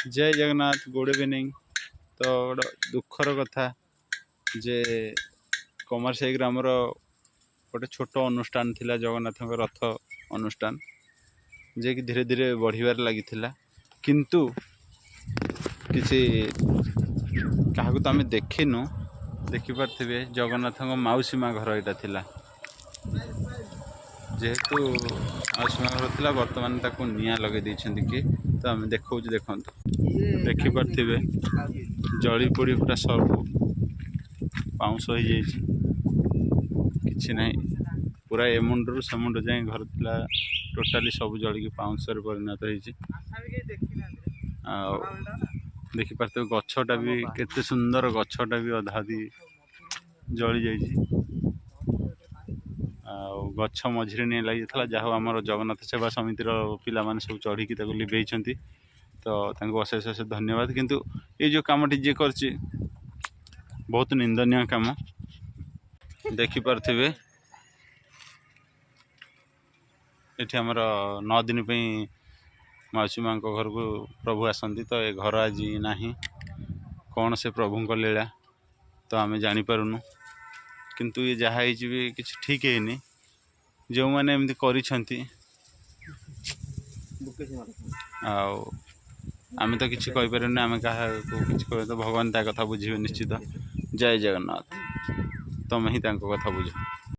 ଜୟ Jagannath, good evening. ତ ଗୋଟେ ଦୁଃଖର କଥା ଯେ କମାରସାହି ଗ୍ରାମର ଗୋଟେ ଛୋଟ ଅନୁଷ୍ଠାନ ଥିଲା, ଜଗନ୍ନାଥଙ୍କ ରଥ ଅନୁଷ୍ଠାନ, ଯିଏକି ଧୀରେ ଧୀରେ ବଢ଼ିବାରେ ଲାଗିଥିଲା। କିନ୍ତୁ କିଛି କାହାକୁ ତ ଆମେ ଦେଖିନୁ। ଦେଖିପାରୁଥିବେ, ଜଗନ୍ନାଥଙ୍କ ମାଉସୀ ମା ଘର ଏଇଟା ଥିଲା। ଯେହେତୁ ମାଉସୀ ମା ଘର ଥିଲା, ବର୍ତ୍ତମାନ ତାକୁ ନିଆଁ ଲଗେଇ ଦେଇଛନ୍ତି କିଏ। ତ ଆମେ ଦେଖାଉଛୁ, ଦେଖନ୍ତୁ, ଦେଖିପାରୁଥିବେ, ଜଳି ପୋଡ଼ି ପୁରା ସବୁ ପାଉଁଶ ହେଇଯାଇଛି, କିଛି ନାହିଁ। ପୁରା ଏ ମୁଣ୍ଡରୁ ସେ ମୁଣ୍ଡ ଯାଏଁ ଘର ଥିଲା, ଟୋଟାଲି ସବୁ ଜଳିକି ପାଉଁଶରେ ପରିଣତ ହେଇଛି। ଆଉ ଦେଖିପାରୁଥିବେ, ଗଛଟା ବି କେତେ ସୁନ୍ଦର ଗଛଟା ବି ଅଧା ଅଧି ଜଳି ଯାଇଛି। ଆଉ ଗଛ ମଝିରେ ନିଆଁ ଲାଗିଯାଇଥିଲା। ଯାହା ହଉ, ଆମର ଜଗନ୍ନାଥ ସେବା ସମିତିର ପିଲାମାନେ ସବୁ ଚଢ଼ିକି ତାକୁ ଲିଭେଇଛନ୍ତି, ତ ତାଙ୍କୁ ଅଶେଷ ଅଶେଷ ଧନ୍ୟବାଦ। କିନ୍ତୁ ଏଇ ଯେଉଁ କାମଟି ଯିଏ କରିଛି, ବହୁତ ନିନ୍ଦନୀୟ କାମ। ଦେଖିପାରୁଥିବେ, ଏଠି ଆମର 9 ଦିନ ପାଇଁ ମାଉସୀ ମାଆଙ୍କ ଘରକୁ ପ୍ରଭୁ ଆସନ୍ତି। ତ ଏ ଘର ଆଜି ନାହିଁ। କ'ଣ ସେ ପ୍ରଭୁଙ୍କ ଲୀଳା ତ ଆମେ ଜାଣିପାରୁନୁ। କିନ୍ତୁ ଇଏ ଯାହା ହେଇଛି ବି କିଛି ଠିକ୍ ହେଇନି, ଯେଉଁମାନେ ଏମିତି କରିଛନ୍ତି। ଆଉ ଆମେ ତ କିଛି କହିପାରିବୁନି, ଆମେ କାହାକୁ କିଛି କହିବା ତ ଭଗବାନ ତା କଥା ବୁଝିବେ ନିଶ୍ଚିତ। ଜୟ ଜଗନ୍ନାଥ, ତମେ ହିଁ ତାଙ୍କ କଥା ବୁଝ।